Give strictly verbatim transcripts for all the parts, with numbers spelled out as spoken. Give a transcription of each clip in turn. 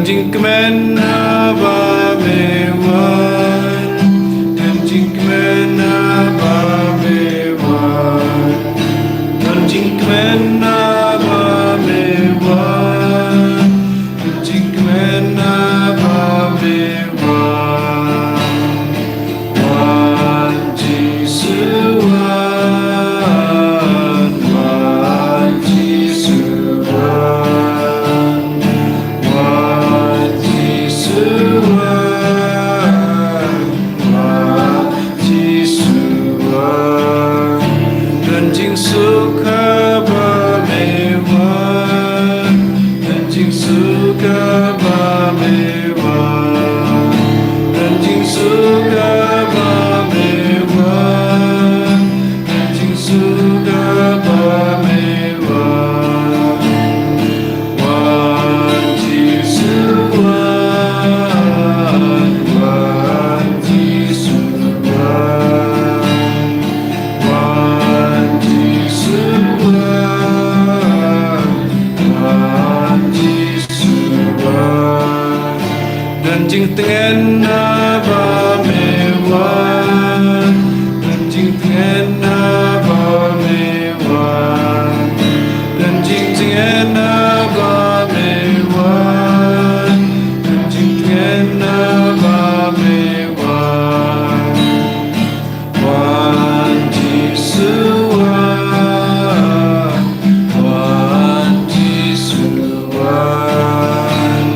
Jingkmen haba me wan. Don jingkmen haba me wan. Don jingkmen haba me wan. Don jingkmen haba me wan. Wan Jisu wan, wan Jisu wan, wan Jisu wan, wan Jisu wan. Don jingsuk haba me wan, don jingsuk haba me wan. Don jingsuk haba me wan. Don jingsuk haba me wan. Wan Jisu wan, wan Jisu wan. Wan Jisu wan, wan Jisu wan. Don jingtngen haba me wan. Don jingtngen haba me wan. Don jingtngen haba me wan. Don jingtngen haba me wan. Wan Jisu wan, wan Jisu wan,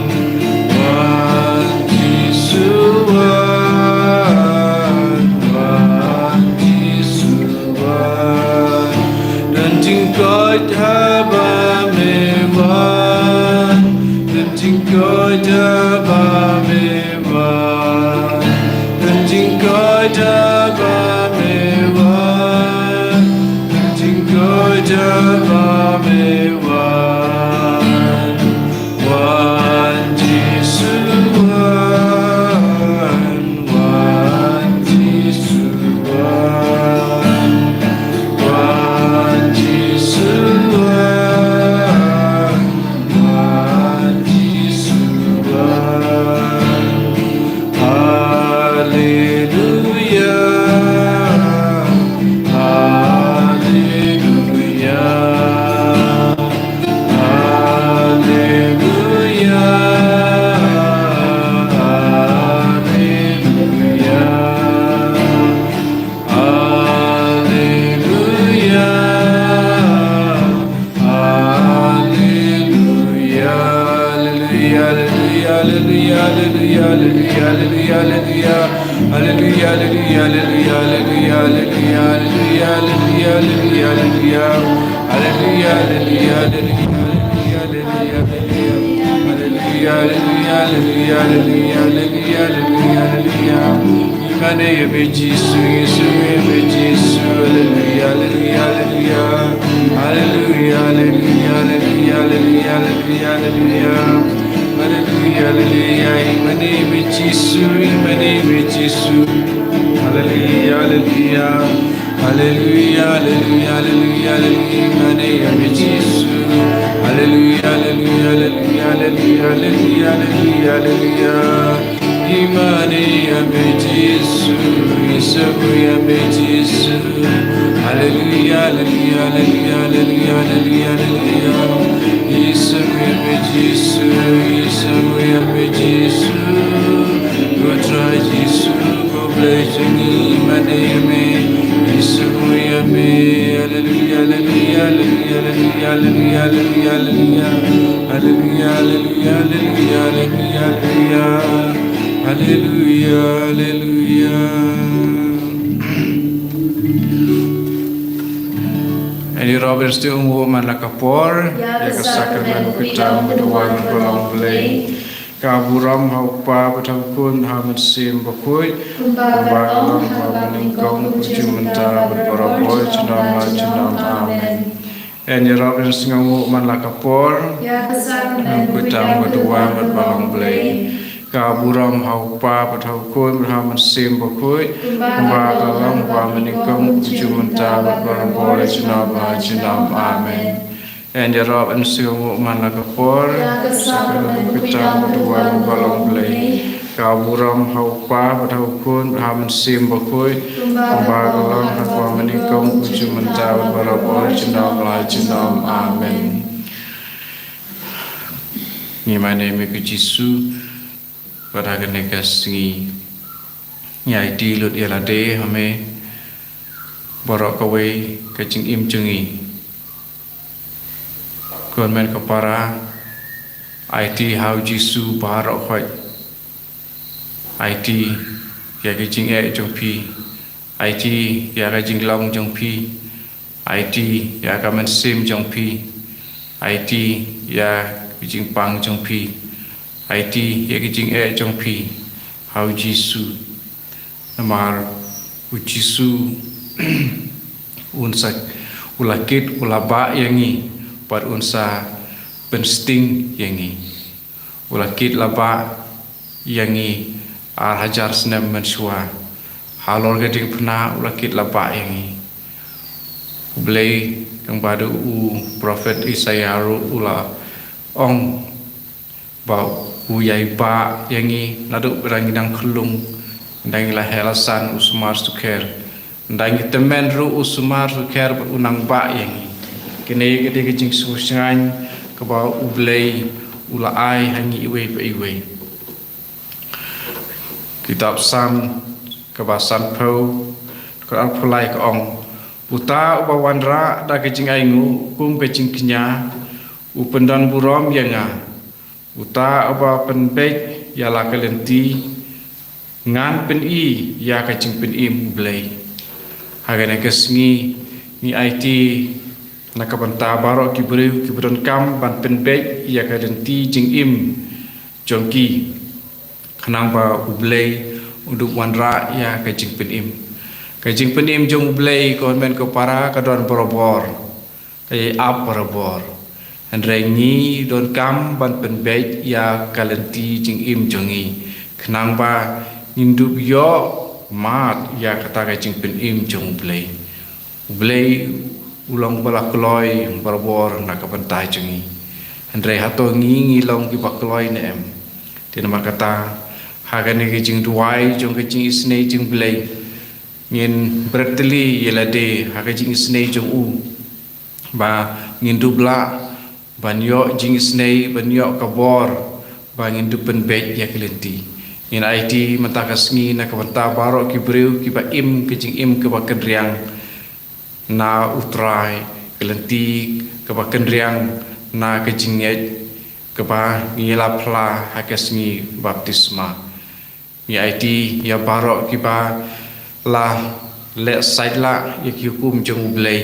wan Jisu wan, wan Jisu wan. Don jingkoit haba me wan, don jingkoit haba me wan. Don jingkoit haba me wan. Don jingkoit haba me wan. Wan Jisu wan, wan Jisu wan. Wan Jisu wan, wan Jisu wan. Haleluya, haleluya, haleluya, haleluya, haleluya. Haleluya, haleluya, haleluya, haleluya, haleluya, haleluya, haleluya. Haleluya, haleluya, haleluya, haleluya, haleluya, haleluya, haleluya, haleluya. Haleluya, haleluya, haleluya, haleluya, haleluya. Haleluya, haleluya, haleluya, haleluya, haleluya, haleluya, haleluya. Mane ïa me Jisu, Jisu ïa me Jisu. Haleluya, haleluya, haleluya. Haleluya, haleluya, haleluya, haleluya, haleluya, haleluya. Haleluya, haleluya, ïa mane ïa me Jisu, ïa mane ïa me Jisu. Haleluya, haleluya. Haleluya, haleluya, haleluya, haleluya, mane ïa me Jisu. Haleluya, haleluya, haleluya, haleluya, haleluya, haleluya, haleluya. Ïa mane ïa me Jisu, ïa me Jisu. Haleluya, haleluya, haleluya, haleluya, haleluya, haleluya. Ïa me Jisu, ïa me Jisu. Ko Trai Jisu, ko Blei jong ngi, mane ïa me, Jisu ïa me. Haleluya, haleluya, haleluya, haleluya, haleluya, haleluya. Haleluya, haleluya, haleluya, haleluya, haleluya. Haleluya, haleluya. Ani Robin Stew ngu man la ka por, ïa ka sakramen khuid tam ka duwan ka long Blei. Ka burom ha u Kpa bad ha u Khun bad ha u Mynsiem Bakhuid. Kumba ka long ha kaba nyngkong, kumjuh mynta bad baroh por junom la junom. Amen. Ani Robin Stew ngu man la ka por, ïa ka sakramen khuid tam ka duwan bad baroh Blei. Ka burom ha u Kpa bad ha u Khun bad ha u Mynsiem Bakhuid. Kumba ka long ha kaba nyngkong, kumjuh mynta bad baroh por junom la junom. Amen. Yn ïarap, yn sngewnguh man la ka por. Ïa ka sap, ka long ka tang, ka duwai, ka long Blei. Ka burom ha u Kpa bad ha u Khun bad ha u Mynsiem Bakhuid. Kumba ka long ha kaba mynnyngkong, kumjuh mynta bad baroh por, junom la junom. Amen. Ngi mane ïa me ko Jisu. Bad ha kane ka sngi ngi aiti lut ïa lade ha me, baroh kawei ka jingim jong ngi. Ko hynmen ko para, aiti ha u Jisu baroh khoit. Aiti ïa ka jingeh jong phi. Aiti ïa ka jinglong jong phi. Aiti ïa ka mynsiem jong phi. Aiti ïa ka jingpang jong phi. Aiti ïa ka jingeh jong phi ha u Jisu. Namar u Jisu un sa, u la kit, u la bah ïa ngi, bad un sa pynsting ïa ngi. U la kit la bah ïa ngi ar hajar snem mynshuwa. Halor ka diengphna u la kit la bah ïa ngi. U Blei, kumba da u prophet Isaiah ruh u la ong ba u ïai bah ïa ngi naduh ba ngi dang khyllung, ngi dang la heh la san u sumar sukher. Nda ngi tymmen ruh u sumar sukher bad u nang bah ïa ngi. Kane ka dei ka jingsngewsynei kaba u Blei u la ai ha ngi iwei pa iwei. Kitab Salm kaba sanphew, ka arphew lai ka ong, uta uba wanrah da ka jingainguh kum ka jingkñia, u pyndon burom ïa nga. Uta uba pynbeit ïa la ka lynti, ngan pyni ïa ka jingpynim u Blei. Ha kane ka sngi ngi aiti na ka bynta baroh ki briew kiba donkam ban pynbeit ïa ka lynti jingim jong ki, khnang ba u Blei u dup wanrah ïa ka jingpynim. Ka jingpynim jong u Blei, ko hynmen ko para, ka don barabor. Ka ïai ap barabor. Hynrei ngi donkam ban pynbeit ïa ka lynti jingim jong ngi, khnang ba ngin dup ïoh mad ïa kata ka jingpynim jong u Blei. U Blei u long ba la kloi barabor na ka bynta jong ngi. Hynrei hato ngi ngi long kiba kloi ne em? Te namar kata, ha kane ka jingduwai jong ka jingisynei jong u Blei, ngin bret tylli ïa lade ha ka jingisynei jong u, ba ngin dup lah ban ïoh jingisynei, ban ïoh ka bor ba ngin dup pynbeit ïa ka lynti. Ngin aiti mynta ka sngi na ka bynta baroh ki briew kiba im ka jingim kaba kynriang na u Trai, ka lynti kaba kynriang na ka jingngeit kaba ngi la phla ha ka sngi baptisma. Ngi aiti ïa baroh kiba la leh sait lah ïa ki hukum jong u Blei,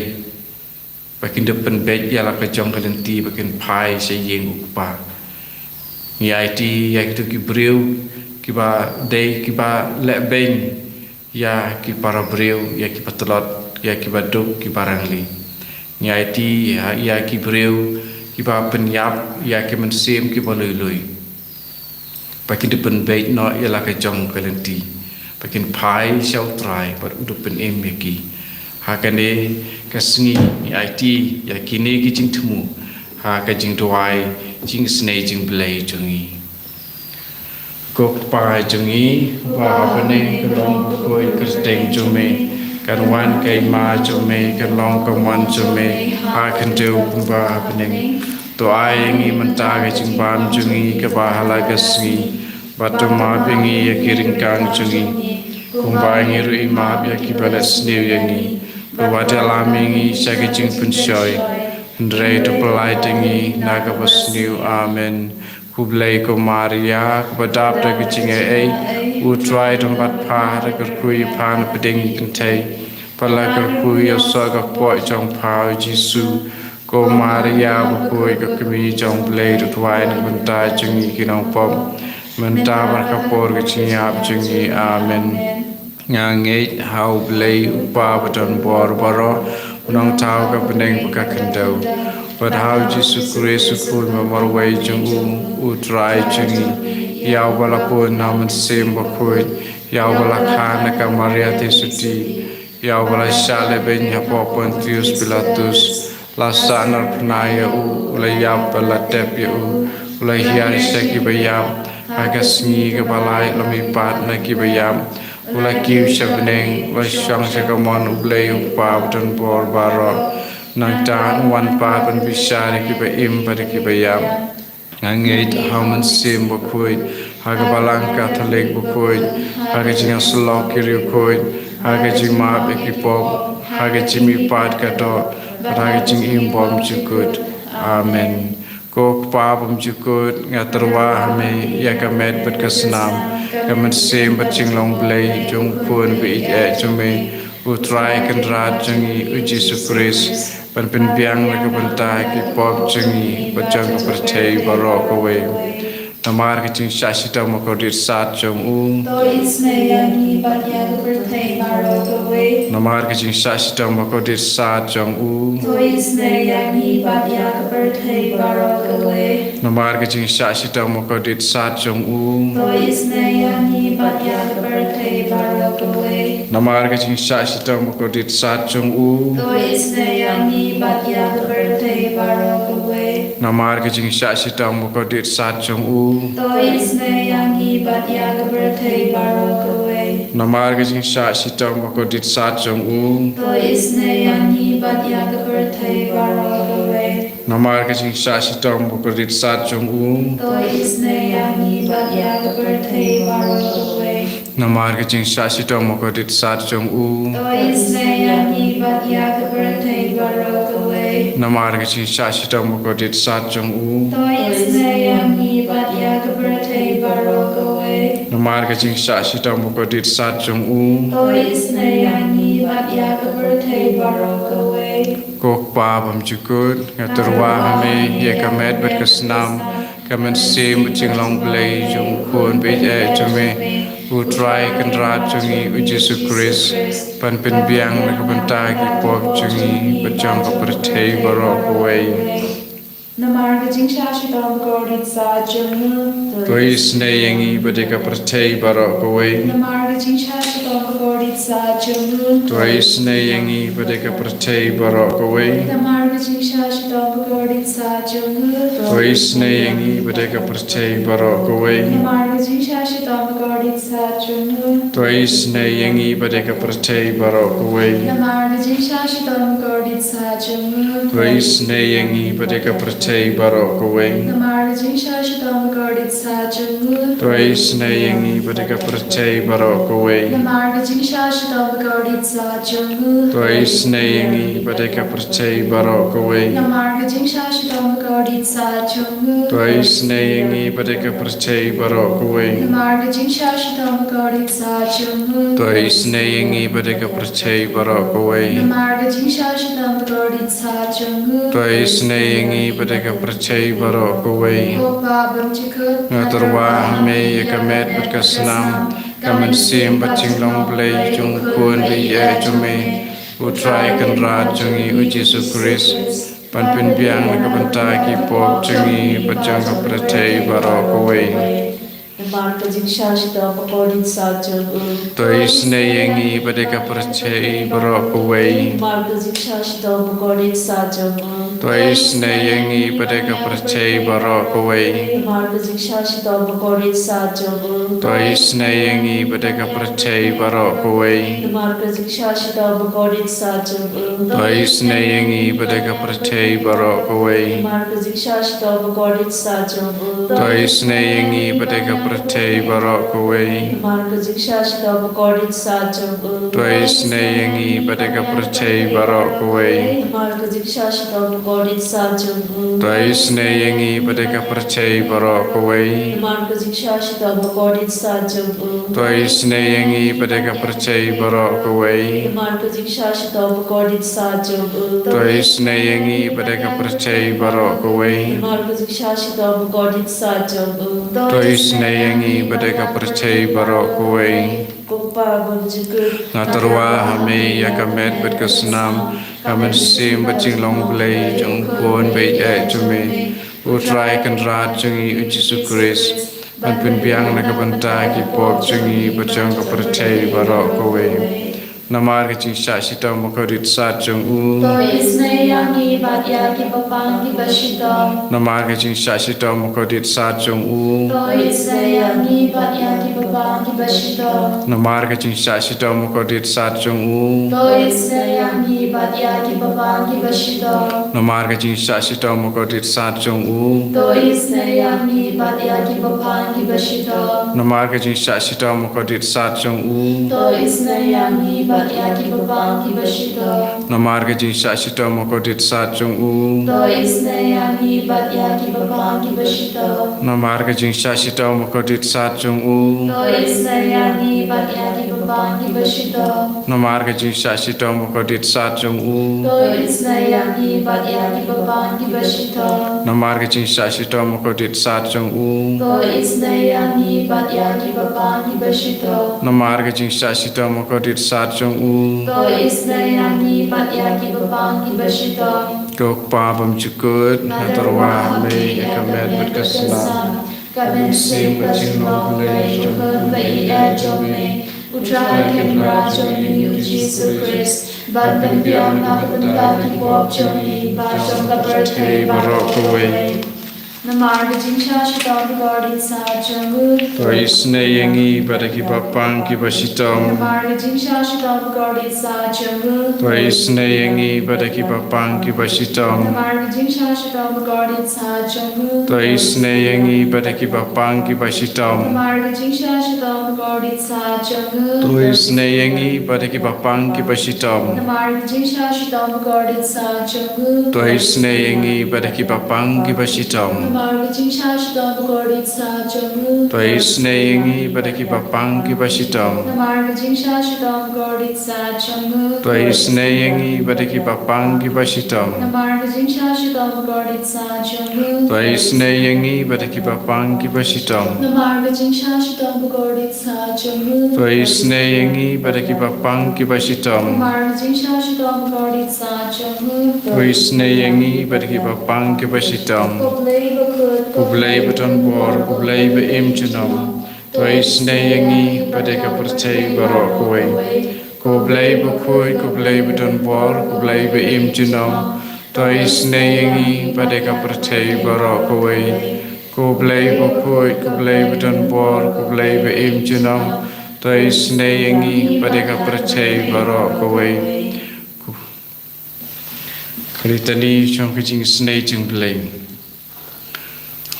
ba kin dup pynbeit ïa la ka jong ka lynti ba kin phai sha ïing u Kpa. Ngi aiti ïa kito ki briew kiba dei kiba leh beiñ ïa ki para briew, ïa kiba tlot, ïa kiba duk, kiba rangli. Ngi aiti ïa, ïa ki briew kiba pynïap ïa ki mynsiem kiba lui lui, ba kin dup pynbeit noh ïa la ka jong ka lynti, ba kin phai sha u Trai bad u dup pynim ïa ki. Ha kane ka sngi ngi aiti ïa kine ki jingthmu ha ka jingduwai jingisynei jong u Blei jong ngi. Ko Kpa jong ngi uba ha bneng, ka long ka kyrteng jong me, kan wan ka hima jong me, kan long ka mon jong me ha khyndew kumba ha bneng. To ai ïa ngi mynta ka jingbam jong ngi kaba ha la ka sngi, bad to map ïa ngi ïa ki ryngkang jong ngi, kumba ngi ruh ngi map ïa kiba leh sniew ïa ngi. Bad wat ïalam ïa ngi sha ka jingpynshoi, hynrei to pyllait ïa ngi na kaba sniew. Amen. Khublei ko Maria, kaba dap da ka jingaiei, u Trai u don bad pha, la kyrkhu ïa pha napdeng ki kynthei, bad la kyrkhu ïa u soh ka kpoh jong pha u Jisu. Ko Maria bakhuid, ka kmie jong u Blei, to duwai na ka bynta jong ngi ki nongpop, mynta bad ha ka por ka jingïap jong ngi. Amen. Nga ngeit ha u Blei u Kpa badonbor baroh, u nongthaw ka bneng bad ka khyndew, bad ha u Jisu Khrist u Khun ba marwei jong u, u Trai jong ngi, ïa uba la bun na u Mynsiem Bakhuid, ïa uba la kha na ka Maria Theisotti, ïa uba la shah lehbeiñ hapoh Pontius Pilatus, La sahnarphna ïa u, u la ïap bad la tep ïa u, u la hiar sha kiba ïap. Ha ka sngi kaba lai la mihpat na kiba ïap, u la kiew sha bneng, u la shong sha kamon U Blei U Kpa badonbor baroh. Nangta un wan pat ban bishar ïa kiba im bad ïa kiba ïap. Nga ngeit ha U Mynsiem Bakhuid, ha ka Balang Katholik bakhuid, ha ka jingïasyllok ki riewkhuid, ha ka jingmap ïa ki pop, ha ka jingmihpat ka doh, bad ha ka jingim bymjukut. Amen. Ko Kpa bymjukut, nga tyrwa ha me ïa ka met bad ka snam, ka mynsiem bad jinglong Blei jong U Khun ba ïeit eh jong me, U Trai Kynrad jong ngi U Jisu Khrist, ban pynbiang na ka bynta ki pop jong ngi bad jong ka pyrthei baroh kawei. Namar ka jingshah shitom bakordit sat jong u. To isynei ïa ngi bad ïa ka pyrthei baroh kawei. Namar ka jingshah shitom bakordit sat jong u. To isynei ïa ngi bad ïa ka pyrthei baroh kawei. Namar ka jingshah shitom bakordit sat jong u. To isynei ïa ngi bad ïa ka pyrthei baroh kawei. Namar ka jingshah shitom bakordit sat jong u. To isynei ïa ngi bad ïa ka pyrthei baroh kawei. Namar ka jingshah shitom bakordit sat jong u. To isynei ïa ngi bad ïa ka pyrthei baroh kawei. Namar ka jingshah shitom bakordit sat jong u. To isynei ïa ngi bad ïa ka pyrthei baroh kawei. Namar ka jingshah shitom bakordit sat jong u. To isynei ïa ngi bad ïa ka pyrthei baroh kawei. Namar ka jingshah shitom bakordit sat jong u. To isynei ïa ngi bad ïa ka pyrthei baroh kawei. Namar ka jingshah shitom bakordit sat jong u. To isynei ïa ngi bad ïa ka pyrthei baroh kawei. Namar ka jingshah shitom bakordit sat jong u. To isynei ïa ngi bad ïa ka pyrthei baroh kawei. Ko Kpa bymjukut, nga tyrwa ha me ïa ka met bad ka snam, ka mynsiem bad jinglong Blei jong U Khun ba ïeit eh jong me, U Trai Kynrad jong ngi U Jisu Khrist, ban pynbiang na ka bynta ki pop jong ngi bad jong ka pyrthei baroh kawei. Namar ka jingshah shitom bakordit sat jong u. To isynei ïa ngi bad ïa ka pyrthei baroh kawei. Namar ka jingshah shitom bakordit sat jong u. To isynei ïa ngi bad ïa ka pyrthei baroh kawei. Namar ka jingshah shitom bakordit sat jong u. To isynei ïa ngi bad ïa ka pyrthei baroh kawei. Namar ka jingshah shitom bakordit sat jong u. To isynei ïa ngi bad ïa ka pyrthei baroh kawei. Namar ka jingshah shitom bakordit sat jong u. To isynei ïa ngi bad ïa ka pyrthei baroh kawei. Namar ka jingshah shitom bakordit sat jong u. To isynei ïa ngi bad ïa ka pyrthei baroh kawei. Namar ka jingshah shitom bakordit sat jong u. To isynei ïa ngi bad ïa ka pyrthei baroh kawei. Namar ka jingshah shitom bakordit sat jong u. To isynei ïa ngi bad ïa ka pyrthei baroh kawei. Namar ka jingshah shitom bakordit sat jong u. To isynei ïa ngi bad ïa ka pyrthei baroh kawei. Namar ka jingshah shitom bakordit sat jong u. To isynei ïa ngi bad ïa ka pyrthei baroh kawei. Ko Kpa bymjukut, nga tyrwa ha me ïa ka met bad ka snam, ka mynsiem bad jinglong Blei jong U Khun ba ïeit eh jong me, U Trai Kynrad jong ngi U Jisu Khrist, ban pynbiang na ka bynta ki pop jong ngi bad jong ka pyrthei baroh kawei. Namar ka jingshah shitom bakordit sat jong u. To isynei ïa ngi bad ïa ka pyrthei baroh kawei. Namar ka jingshah shitom bakordit sat jong u. To isynei ïa ngi bad ïa ka pyrthei baroh kawei. Namar ka jingshah shitom bakordit sat jong u. To isynei ïa ngi bad ïa ka pyrthei baroh kawei. Namar ka jingshah shitom bakordit sat jong u. To isynei ïa ngi bad ïa ka pyrthei baroh kawei. Namar ka jingshah shitom bakordit sat jong u. To isynei ïa ngi bad ïa ka pyrthei baroh kawei. Namar ka jingshah shitom bakordit sat jong u. To isynei ïa ngi bad ïa ka pyrthei baroh kawei. Namar ka jingshah shitom bakordit sat jong u. To isynei ïa ngi bad ïa ka pyrthei baroh kawei. Namar ka jingshah shitom bakordit sat jong u. To isynei ïa ngi bad ïa ka pyrthei baroh kawei. Namar ka jingshah shitom bakordit sat jong u. To isynei ïa ngi bad ïa ka pyrthei baroh kawei. Namar ka jingshah shitom bakordit sat jong u. To isynei ïa ngi bad ïa ka pyrthei baroh kawei. Ko Kpa bymjukut, nga tyrwa ha me ïa ka met bad ka snam, ka mynsiem bad jinglong Blei jong U Khun ba ïeit eh jong me, U Trai Kynrad jong ngi U Jisu Khrist, ban pynbiang na ka bynta ki pop jong ngi bad jong ka pyrthei baroh kawei. Namar ka jingshah shitom bakordit sat jong u. To isynei ïa ngi bad ïa ki bapang kiba shitom. Namar ka jingshah shitom bakordit sat jong u. To isynei ïa ngi bad ïa ki bapang kiba shitom. Namar ka jingshah shitom bakordit sat jong u. To isynei ïa ngi bad ïa ki bapang kiba shitom. Namar ka jingshah shitom bakordit sat jong u. To isynei ïa ngi bad ïa ki bapang kiba shitom. Namar ka jingshah shitom bakordit sat jong u. To isynei ïa ngi bad ïa ki bapang kiba shitom. Namar ka jingshah shitom bakordit sat jong u. To isynei ïa ngi bad ïa ki bapang kiba shitom. Namar ka jingshah shitom bakordit sat jong u. To isynei ïa ngi bad ïa ki bapang kiba shitom. Namar ka jingshah shitom bakordit sat jong u. To isynei ïa ngi bad ïa ki bapang kiba shitom. Namar ka jingshah shitom bakordit sat jong u. To isynei ïa ngi bad ïa ki bapang kiba shitom. Namar ka jingshah shitom bakordit sat jong u. To isynei ïa ngi bad ïa ki bapang kiba shitom. Ko Kpa bymjukut, nga tyrwa ha me ïa ka met bad ka snam. Ka mynsiem bad ka jinglong Blei jong u Khun ba ïeit jong me, U Trai Kynrad jong ngi U Jisu Khrist, ban pynbiang na ka bynta ki pop jong ngi bad jong ka pyrthei baroh kawei. Namar ka jingshah shitom bakordit sat jong u. To isynei ïa ngi bad ïa ki bapang kiba shitom. Namar ka jingshah shitom bakordit sat jong u. To isynei ïa ngi bad ïa ki bapang kiba shitom. Namar ka jingshah shitom bakordit sat jong u. To isynei ïa ngi bad ïa ki bapang kiba shitom. Namar ka jingshah shitom bakordit sat jong u. To isynei ïa ngi bad ïa ki bapang kiba shitom. Namar ka jingshah shitom bakordit sat jong u. To isynei ïa ngi bad ïa ki bapang kiba shitom. Namar ka jingshah shitom bakordit sat jong u. To isynei ïa ngi bad ïa ki bapang kiba shitom. Namar ka jingshah shitom bakordit sat jong u. To isynei ïa ngi bad ïa ki bapang kiba shitom. Namar ka jingshah shitom bakordit sat jong u. To isynei ïa ngi bad ïa ki bapang kiba shitom. Namar ka jingshah shitom bakordit sat jong u. To isynei ïa ngi bad ïa ki bapang kiba shitom. Namar ka jingshah shitom bakordit sat jong u. To isynei ïa ngi bad ïa ki bapang kiba shitom. Ko Blei bakhuid, ko Blei badonbor, ko Blei ba im junom. To isynei ïa ngi bad ïa ka pyrthei baroh kawei. Ko Blei bakhuid, ko Blei badonbor, ko Blei ba im junom. To isynei ïa ngi bad ïa ka pyrthei baroh kawei. Ko Blei bakhuid, ko Blei badonbor, ko Blei ba im junom. To isynei ïa ngi bad ïa ka pyrthei baroh kawei. Ka Litani jong ka jingisynei jingblei.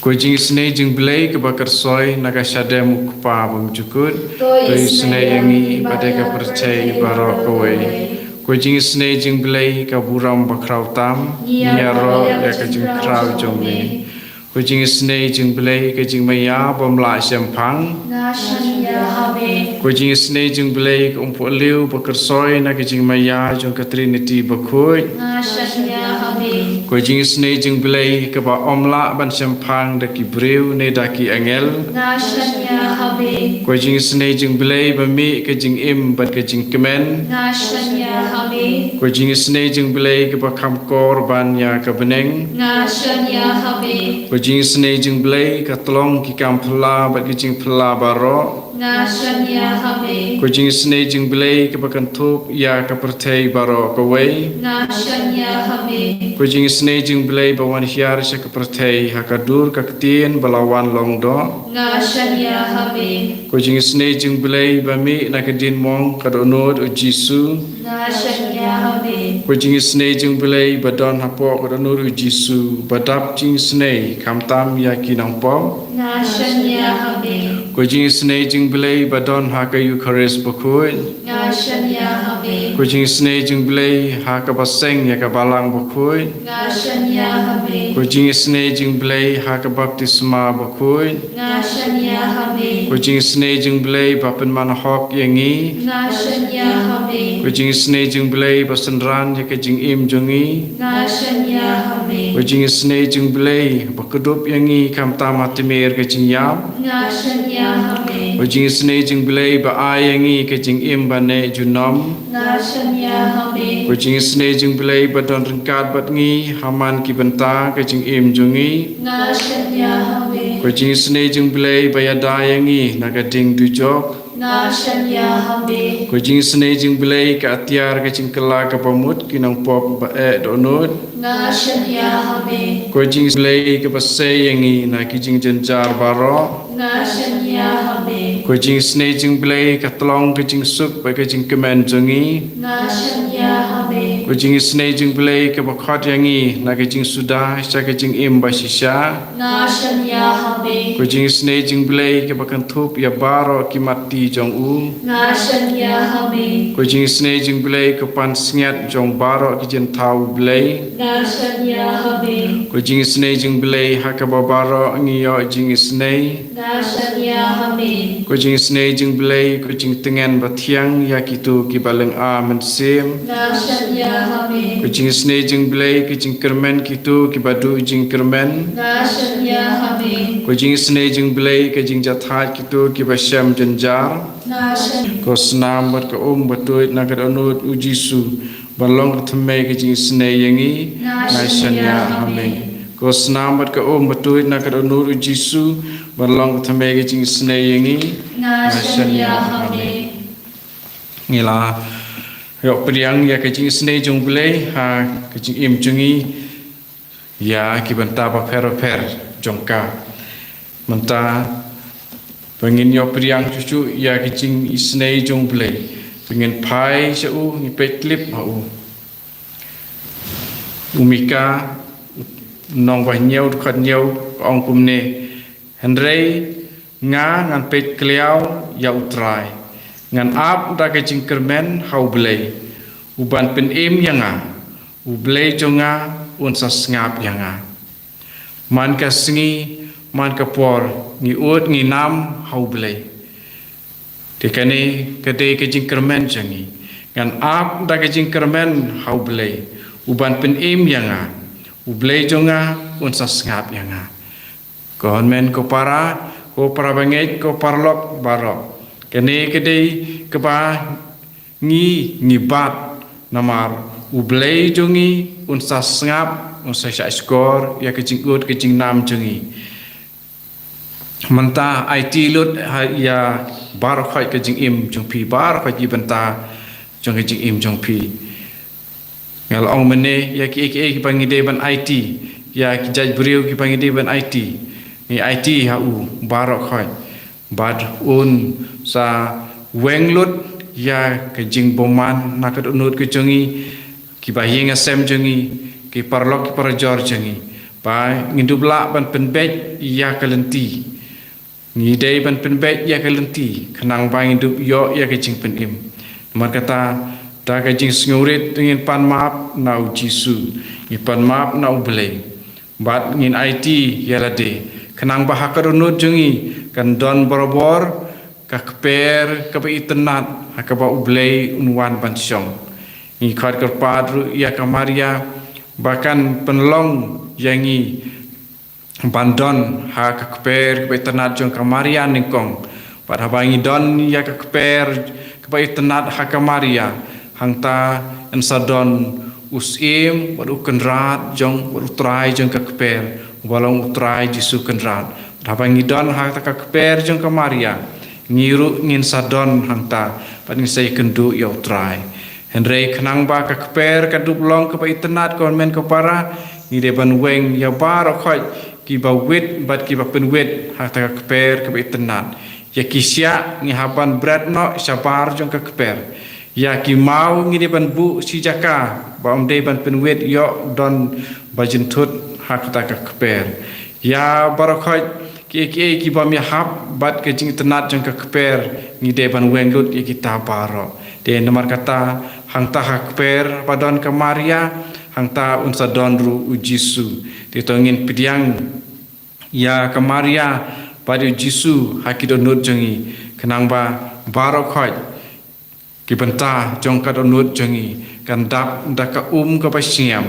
Ko jingisynei jingblei kaba kyrsoi na ka shadem U Kpa bymjukut. To isynei ïa ngi bad ïa ka pyrthei baroh kawei. Ko jingisynei jingblei ka burom bakhraw tam. Ngi ïaroh ïa ka jingkhraw jong me. Ko jingisynei jingblei ka jingmaïa bym lah shemphang. Nga shaniah ha me. Ko jingisynei jingblei ka umpohliew ba kyrsoi na ka jingmaïa jong ka Trinity bakhuid. Nga shaniah ha me. Ko jingisynei jingblei kaba ym lah ban shemphang da ki briew ne da ki angel. Nga shaniah ha me. Ko jingisynei jingblei ba mih ka jingim bad ka jingkmen. Nga shaniah ha me. Ko jingisynei jingblei kaba kham kor ban ïa ka bneng. Nga shaniah ha me. Ko jingisynei jingblei ka tlong ki kam phylla bad ki jingphylla baroh. Nga shaniah ha me. Ko jingisynei jingblei kaba kynthup ïa ka pyrthei baroh kawei. Nga shaniah ha me. Ko jingisynei jingblei ba wan hiar sha ka pyrthei ha ka dur ka ktien ba la wan long doh. Nga shaniah ha me. Ko jingisynei jingblei ba mih na ka diengmong ka dohnud U Jisu. Nga shaniah ha me. Ko jingisynei jingblei ba don hapoh ka dohnud U Jisu ba dap jingisynei khamtam ïa ki nongpop. Nga shaniah ha me. Ko jingisynei jingblei ba don ha ka Eukharist bakhuid. Nga shaniah ha me. Ko jingisynei jingblei ha kaba seng ïa ka balang bakhuid. Nga shaniah ha me. Ko jingisynei jingblei ha ka baptisma bakhuid. Nga shaniah ha me. Ko jingisynei jingblei ba pynman hok ïa ngi. Nga shaniah ha me. Ko jingisynei jingblei ba synran ïa ka jingim jong ngi. Nga shaniah ha me. Ko jingisynei jingblei ba kdup ïa ngi khamtam ha tmier ka jingïap. Nga shaniah ha me. Ko jingisynei jingblei ba ai ïa ngi ka jingim ba neh junom. Nga shaniah ha me. Ko jingisynei jingblei ba don ryngkat bad ngi ha man ki bynta ka jingim jong ngi. Nga shaniah ha me. Ko jingisynei jingblei ba ïada ïa ngi na ka ding dujok. Nga shaniah ha me. Ko jingisynei jong U Blei, ka atiar ka jingkylla kaba mut ki nongpop ba eh dohnud. Nga shaniah ha me. Ko jingisynei kaba sei ïa ngi na ki jingjynjar baroh. Nga shaniah ha me. Ko jingisynei jong U Blei, ka tyllong ka jingsuk bad ka jingkmen jong ngi. Nga shaniah ha me. Ko jingisynei jong U Blei, kaba khot ïa ngi na ka jingsuda sha ka jingim bashisha. Nga shaniah ha me. Ko jingisynei jong U Blei, kaba kynthup ïa baroh ki matti jong u. Nga shaniah ha me. Ko jingisynei jong U Blei, ka pansngiat jong baroh ki jingthaw U Blei. Nga shaniah ha me. Ko jingisynei jong U Blei, ha kaba baroh ngi ïoh jingisynei. Nga shaniah ha me. Ko jingisynei jong U Blei, ko jingtngen bathiang ïa kito kiba lynga mynsiem. Nga shaniah ha me. Ko jingisynei jong U Blei, ka jingkyrmen kito kiba duh jingkyrmen. Nga shaniah ha me. Ko jingisynei jong U Blei, ka jingjahthait kito kiba shem jynjar. Nga shaniah. Ko snam bad ka um batuid na ka dohnud U Jisu, ban long ka thymmei ka jingisynei ïa ngi. Nga shaniah ha me. Ko snam bad ka um batuid na ka dohnud U Jisu, ban long ka thymmei ka jingisynei ïa ngi. Nga shaniah ha me. Ngi la ïoh pdiang ïa ka jingisynei jong U Blei ha ka jingim jong ngi ïa ki bynta bapher bapher jong ka. Mynta ba ngin ïoh pdiang shuh shuh ïa ka jingisynei jong U Blei, ba ngin phai sha u, ngi peit clip ha u. U Mika, u nong ba hynñiew, dkhot hynñiew, ka ong kumne: Hynrei nga ngan peit kliaw ïa U Trai, ngan ap da ka jingkyrmen ha U Blei, u ban pynim ïa nga. U Blei jong nga un sa sngap ïa nga. Man ka sngi man ka por ngi ud ngi nam ha U Blei. Te kane ka dei ka jingkyrmen jong ngi. Ngan ap da ka jingkyrmen ha U Blei, u ban pynim ïa nga. U Blei jong nga un sa sngap ïa nga. Ko hynmen ko para, ko para bangeit, ko paralok baroh, kane ka dei kaba ngi ngi bat, namar U Blei jong ngi un sa sngap, un sa shahshkor ïa ka jingud ka jingnam jong ngi. Mynta aiti lut ha ïa baroh khoit ka jingim jong phi, baroh khoit ki bynta jong ka jingim jong phi. Nga la ong mynne ïa kiei kiei kiba ngi dei ban aiti, ïa ki jait briew kiba ngi dei ban aiti. Ngi aiti ha u baroh khoit. Bad un sa weng lut ïa ka jingbymman na ka dohnud ka jong ngi, kiba ïing hasem jong ngi, ki paralok ki parajor jong ngi. Ba ngin dup lah ban pynbeit ïa ka lynti. Ngi dei ban pynbeit ïa ka lynti khnang ba ngin dup ïoh ïa ka jingpynim. Namar kata, da ka jingsngewrit ngin pan map na U Jisu, ngin pan map na U Blei. Bad ngin aiti ïa lade khnang ba ha ka dohnud jong ngi kan don barabor ka kper kaba itynnad ha kaba U Blei un wan ban shong. Ngi khot kyrpad ruh ïa ka Maria ba kan pynlong ïa ngi ban don ha ka kper kaba itynnad jong ka Maria nyngkong. Bad haba ngi don ïa ka kper kaba itynnad ha ka Maria, hangta yn sa don u Syiem bad u Kynrad jong, bad U Trai jong ka kper, uba long U Trai Jisu Kynrad. Bad haba ngi don hangta ka kper jong ka Maria, ngi ruh ngin sa don hangta bad ngin sa ïakynduh ïa U Trai. Hynrei khnang ba ka kper ka dup long kaba itynnad, ko hynmen ko para, ngi dei ban weng ïa baroh khoit kiba wit bad kiba pynwit hangta ka kper kaba itynnad. Ïa ki shiah ngi hap ban bret noh shabar jong ka kper. Ïa ki maw ngi dei ban buh shi jaka ba ym dei ban pynwit ïoh don ba jynthut ha kata ka kper. Ïa baroh khoit kiei kiei ki bym ïahap bad ka jingitynnad jong ka kper, ngi dei ban weng lut ïa kita baroh. Te namar kata, hangta ha kper ba don ka Maria, hangta un sa don ruh U Jisu. Te to ngin pdiang ïa ka Maria bad U Jisu ha ki dohnud jong ngi, khnang ba baroh khoit ki bynta jong ka dohnud jong ngi kan dap da ka um kaba shngiam.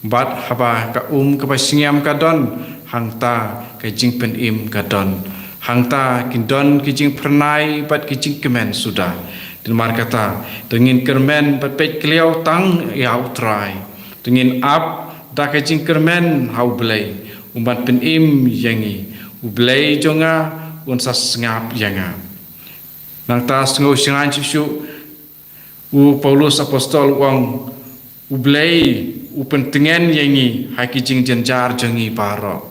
Bad haba ka um kaba shngiam ka don, hangta ka jingpynim ka don. Hangta kin don ki jingphyrnai bad ki jingkmen suda. Te namar kata, to ngin kyrmen bad peit kliaw tang ïa U Trai. To ngin ap da ka jingkyrmen ha U Blei, un ban pynim ïa ngi. U Blei jong nga un sa sngap ïa nga. Nangta sngew shngaiñ shuh shuh, u Paulus apostol u ong, U Blei u pyntngen ïa ngi ha ki jingjynjar jong ngi baroh.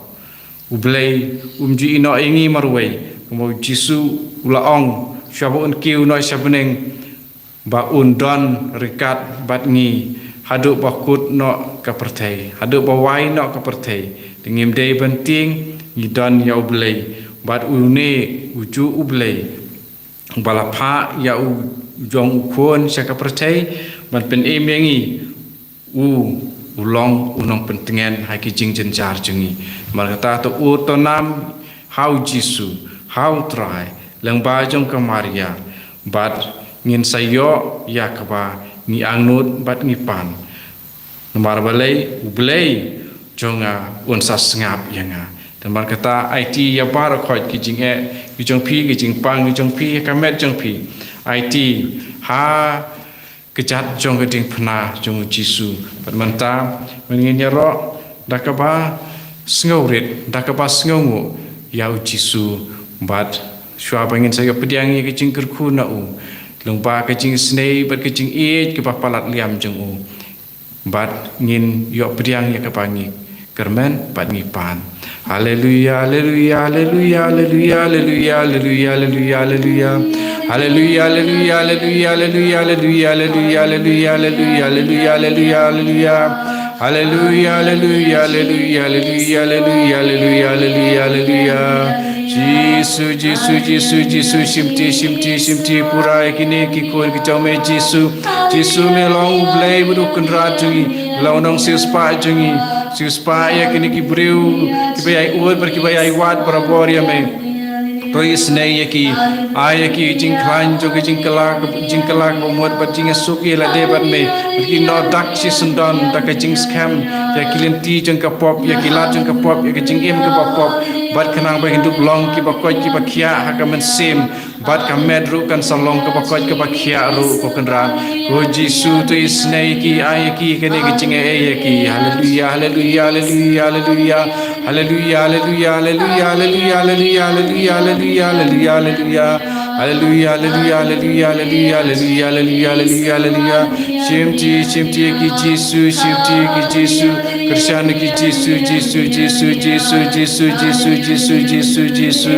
U Blei um ju ïehnoh ïa ngi marwei, kumba u Jisu u la ong, shuwa ba un kiew noh sha bneng, ba un don ryngkat bad ngi haduh ba kut noh ka pyrthei, haduh ba wai noh ka pyrthei. Te ngim dei ban tieng, ngi don ïa U Blei, bad une u juh U Blei ba la phah ïa u jong u Khun sha ka pyrthei ban pynim ïa ngi, u u long u nongpyntngen ha ki jingjynjar jong ngi. Namar kata to ud to nam ha u Jisu, ha u Trai, lyngba jong ka Maria, bad ngin sa ïoh ïa kaba ngi angnud bad ngi pan. Namar balei? U Blei jong nga un sa sngap ïa nga. Te namar kata aiti ïa baroh khoit ki jingeh ki jong phi, ki jingpang ki jong phi, ka met jong phi. Aiti ha kjat jong ka diengphna jong u Jisu. Bad mynta, mynta ngin ïaroh da kaba sngewrit, da kaba sngewnguh ïa u Jisu. Bad shuwa ba ngin sa ïoh pdiang ïa ka jingkyrkhu na u, lyngba ka jingisynei bad ka jingïeit kaba palat liam jong u. Bad ngin ïoh pdiang ïa kaba ngi kyrmen bad ngi pan. Haleluia, haleluia, haleluia, haleluia, haleluia, haleluia, haleluia, haleluia. Haleluia, haleluia, haleluia, haleluia, haleluia, haleluia, haleluia, haleluia, haleluia, haleluia. Haleluia, haleluia, haleluia, haleluia, haleluia, haleluia, haleluia, haleluia. Jisu, Jisu, Jisu, Jisu, shimti, shimti, shimti pura ïa kine ki khun ki jong me Jisu. Jisu me long U Blei bad U Kynrad jong ngi, long Nongsiewspah jong ngi. Siewspah ïa kine ki briew kiba ïai ud bad kiba ïai wad barabor ïa me. To isynei ïa ki, ai ïa ki jingkhlaiñ jong ka jingkylla, jingkylla kaba mut bad jingïasuk ïa lade bad me. Bad ki noh dak shisyndon da ka jingskhem ïa ki lynti jong ka pop, ïa ki lad jong ka pop, ïa ka jingim kaba pop. Bad khnang ba kin dup long kiba koit kiba khiah ha ka mynsiem. Bad ka met ruh kan sa long kaba koit kaba khiah ruh, ko Kynrad. Ko Jisu, to isynei ïa ki, ai ïa ki kane ka jingaiei ïa ki. Haleluia, haleluia, haleluia, haleluia. Haleluia, haleluia, haleluia, haleluia, haleluia, haleluia, haleluia, haleluia. Haleluia, haleluia, haleluia, haleluia, haleluia, haleluia, haleluia. Shimti, shimti ïa ki Jisu, shimti ïa ki Jisu. Kyrshan ïa ki Jisu, Jisu, Jisu, Jisu, Jisu, Jisu, Jisu, Jisu, Jisu.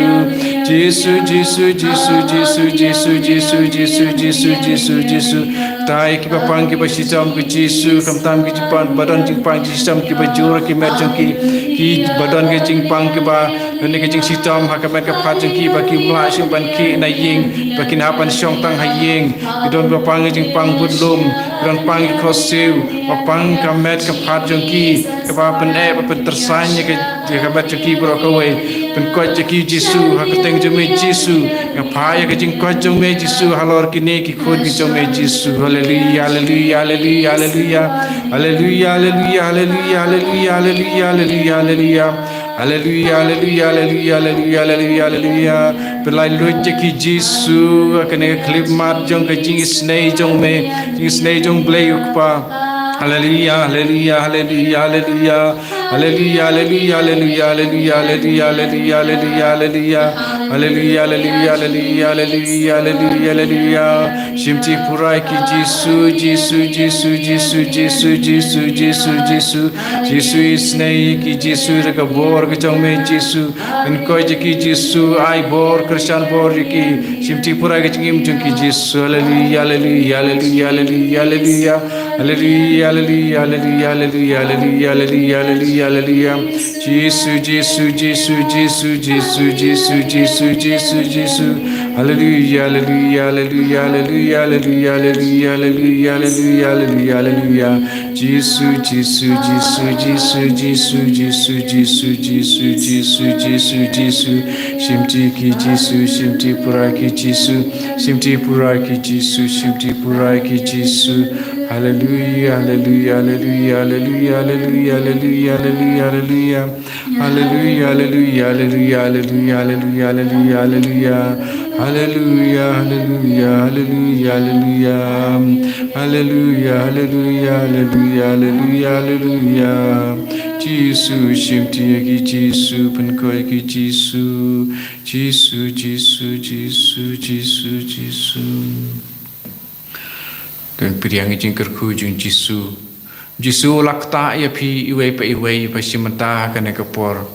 Jisu, Jisu, Jisu, Jisu, Jisu, Jisu, Jisu, Jisu, Jisu, Jisu. Kata ïa kiba pang kiba shitom ko Jisu, khamtam ki jingpang ba don jingpang jingshitom kiba jur ha ki met jong ki, kiba don ki jingpang kiba don ki jingshitom ha ka met ka phad jong ki, ba kim lah shuh ban khih na ïing, ba kin hap ban shong tang ha ïing. Ki don ba pang ki jingpang budlum, ki don pang ki khohsiew, ba pang ka met ka phad jong ki, kaba pyneh ba pyntyrsaiñ ïa ka, ïa ka met jong ki baroh kawei. Pynkoit ïa ki Jisu, ha ka kyrteng jong me Jisu. Nga phah ïa ka jingkoit jong me Jisu halor kine ki khun ki jong me Jisu. Haleluia, haleluia, haleluia, haleluia. Haleluia, haleluia, haleluia, haleluia, haleluia, haleluia, haleluia. Haleluia, haleluia, haleluia, haleluia, haleluia, haleluia. Pynlait luid ïa ki Jisu, ha kane ka khyllipmat jong ka jingisynei jong me, jingisynei jong Blei U Kpa. Haleluia, haleluia, haleluia, haleluia. Haleluia, haleluia, haleluia, haleluia, haleluia, haleluia, haleluia, haleluia. Haleluia, haleluia, haleluia, haleluia, haleluia, haleluia. Shimti pura ïa ki Jisu, Jisu, Jisu, Jisu, Jisu, Jisu, Jisu, Jisu. Jisu isynei ïa ki Jisu da ka bor ka jong me Jisu. Pynkoit ïa ki Jisu, ai bor, kyrshan bor ïa ki. Shimti pura ïa ka jingim jong ki Jisu. Haleluia, haleluia, haleluia, haleluia, haleluia. Haleluia, haleluia, haleluia, haleluia, haleluia, haleluia, haleluia. Jisu, Jisu, Jisu, Jisu, Jisu, Jisu, Jisu, Jisu, Jisu. Haleluia, haleluia, haleluia, haleluia, haleluia, haleluia, haleluia, haleluia, haleluia, haleluia. Jisu, Jisu, Jisu, Jisu, Jisu, Jisu, Jisu, Jisu, Jisu, Jisu, Jisu. Shimti ki Jisu, shimti pura ki Jisu, shimti pura ki Jisu, shimti pura ki Jisu. Haleluia, haleluia, haleluia, haleluia, haleluia, haleluia, haleluia, haleluia. Haleluia, haleluia, haleluia, haleluia, haleluia, haleluia. Haleluya, haleluya, haleluya, haleluya. Haleluya, haleluya, haleluya, haleluya, haleluya. Jisu, shimti ïa ki Jisu, pynkoit ïa ki Jisu. Jisu, Jisu, Jisu, Jisu, Jisu. Kan pdiang ïa ka jingkyrkhu jong Jisu. Jisu u la ktah ïa phi iwei pa iwei ba shim bynta ha kane ka por.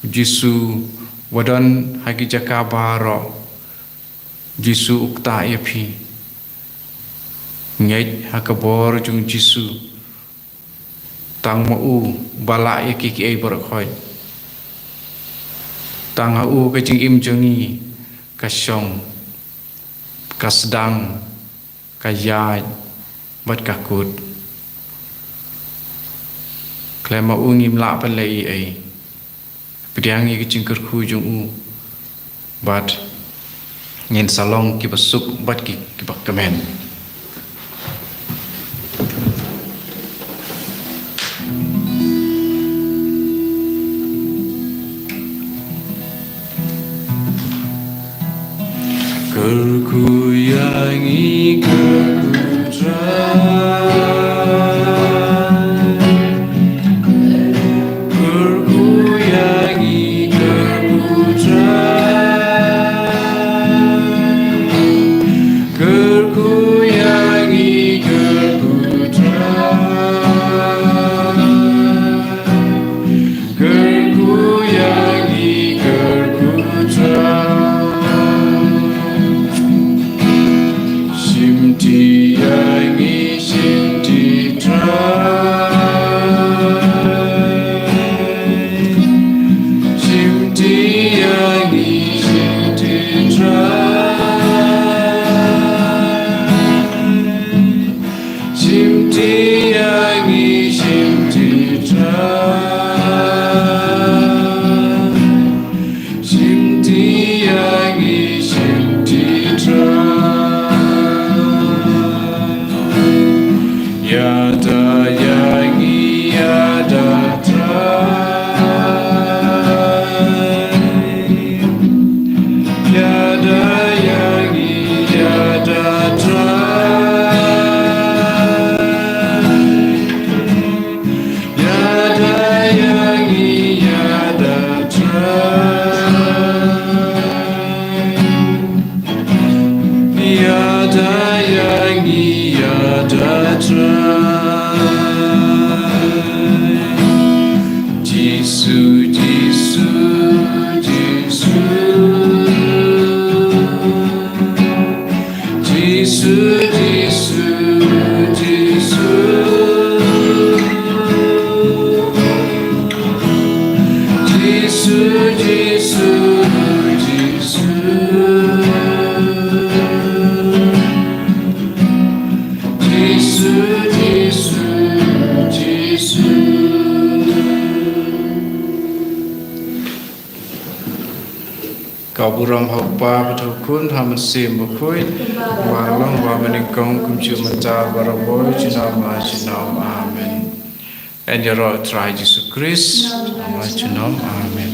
Jisu, ba don ha ki jaka baroh. Jisu u ktah ïa phi. Ngeit ha ka bor jong Jisu. Tang ma u ba lah ïa ki kiei baroh khoit. Tang ha u ka jingim jong ngi ka shong, ka sdang, ka ïaid bad ka kut. Khlem ma u ngim lah ban leh ei ei. Pdiang ïa ka jingkyrkhu jong u bad ngin sa long kiba suk bad ki, kiba kmen. Kyrkhu ïa ngi, kyrkhu Trai. Kyrkhu ïa ngi, kyrkhu Trai. Kyrkhu ïa ngi, kyrkhu Trai. Kyrkhu ïa ngi, kyrkhu Trai. Shimti ïa ngi, shimti Trai. Shimti ïa ngi, shimti Trai. Shimti ïa ngi, shimti Trai. Shimti ïa ngi, shimti Trai. Ïada ïa ngi, ïada Trai. Ïada ïa ngi, ïada Trai. Ïada ïa ngi, ïada Trai. Ïada ïa ngi, ïada Trai. Jisu, Jisu, Jisu. Jisu, Jisu, Jisu. Jisu, Jisu, Jisu. Jisu, Jisu, Jisu. Ka burom ha u Kpa bad ha u Khun, ha u Mynsiem Bakhuid, ba long ba mynnyngkong kumjuh mynta, baroh junom la junom. Amen. Yn ïaroh Trai Jisu Krist, la junom. Amen.